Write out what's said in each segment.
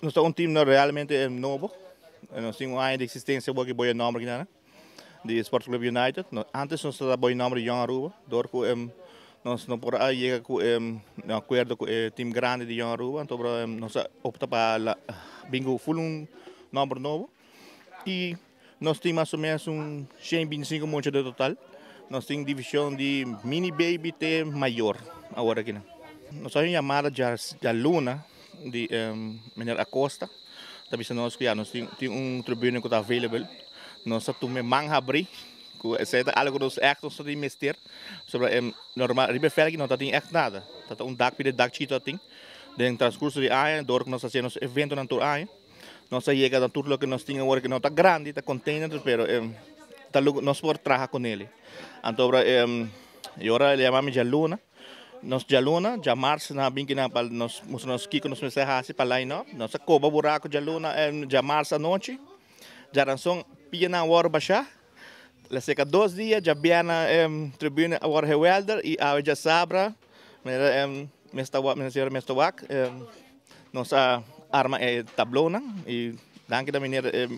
Nos ta un team no realmente nobo. Nos tin un aña di existencia bo boy nomber aki di Sport Club United. No, antes nos tabata boy nomber Young Aruba, door cu nos no por a yega cu un acuerdo cu e team grandi di Young Aruba, anto nos a opta pa bin cu full un nomber nobo. Y nos tin mas o menos un 125 mucha di total. Nos tin division di mini baby te mayor awor aki. Nos tin yamada dialuna di meneer Acosta. Tambe nos cu nos tin un tribune cu ta available. Nos a tuma man habri. Esey ta algo nos echt nos tin mester. Sobre normal, riba veld no tin echt nada. Ta un dak di dak chito tin. Den transcurso di aña, door cu nos ta haciendo evento na tur aña. Nos a yega na tur loke nos tin awor cu no ta grandi, ta container, pero ta nos por traha cu ne. Anto, y ora el a yama mi dialuna. Nos dialuna, diamars nan a bin na pa nos mustra nos kico nos mester hasi pa line up. Nos a coba buraco dialuna, diamars anochi. Diaranson pia nan a wordo basha. El a seca 2 dia, diabierna tribune a wordo gewelder y awe diasabra, manera mester mester wak, nos a arma e tablon y danki na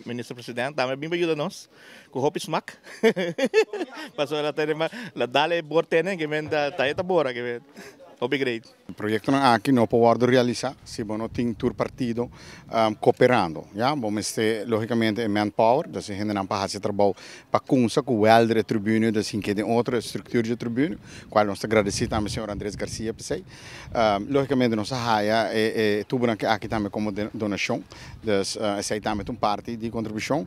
minister presidente, tambe bin yuda nos, cu hopi smaak. Paso el a tene, el a dal e bor tene, kiermen ta ta bora, kiermen. Hopi great. E proyecto aki no por realisa si no tin tur partido cooperando. Ja? Bon, mas logicamente e manpower, dus hende nan pa haci trabou pa cuminsa cu welder e tribune, dus cu tin otro structura di tribune, cual nos ta agradeci tambe señor Andrés Garcia pa esey. Logicamente nos a haya e tubo aki tambe como donacion, dus esey tambe un parti di contribucion.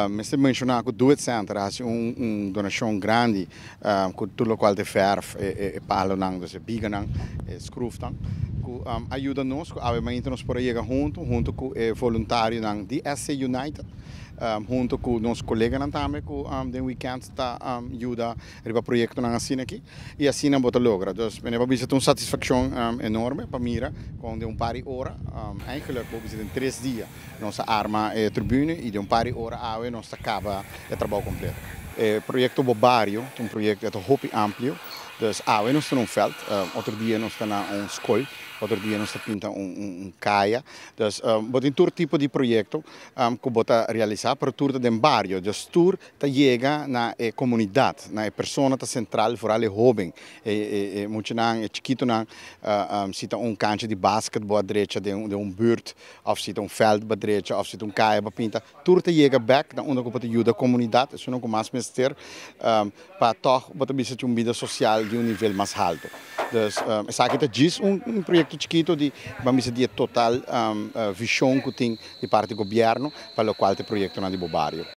Mester menciona cu Do It Center a haci un donacion grandi cu tur loke ta verf, e palo nan, dus biga nan, e schroef nan, cu a yuda nos, cu obviamente nos por yega hunto cu e voluntario nan di SC United, hunto cu nos coleganan tambe cu den weekend ta yuda riba proyecto nan asina aki y asina bo ta logra. Dus mi ta bisa un satisfaccion enorme pa mira cu den un par di ora, eigenlijk bo bisa 3 dia nos a arma e tribune y den un par di ora awe nos a caba e trabou completo. E proyecto Bo Bario, un proyecto ta hopi amplio. Dus awe nos ta na un veld, otro dia nos ta na un scol, otro dia nos ta pinta un caya. Dus bo tin tur tipo di proyecto cu bo ta realisa, pero tur den bario. Dus tur ta yega na e comunidad, na e persona ta central, vooral e hoben, e mucho nan, e chikito nan, si ta un cancha di basketball drecha di un buurt, of si ta un veld pa drecha, of si ta un caya pa pinta. Tur ta yega back na unda cu ta yuda e comunidad, esey cu mas mester, pa toch bo ta bisa un bida social di un nivel mas halto. Dus esaki ta un proyecto chikito di, ban bisa, di total vision cu tin di parti di gobierno, pa loke ta proyecto na di bario.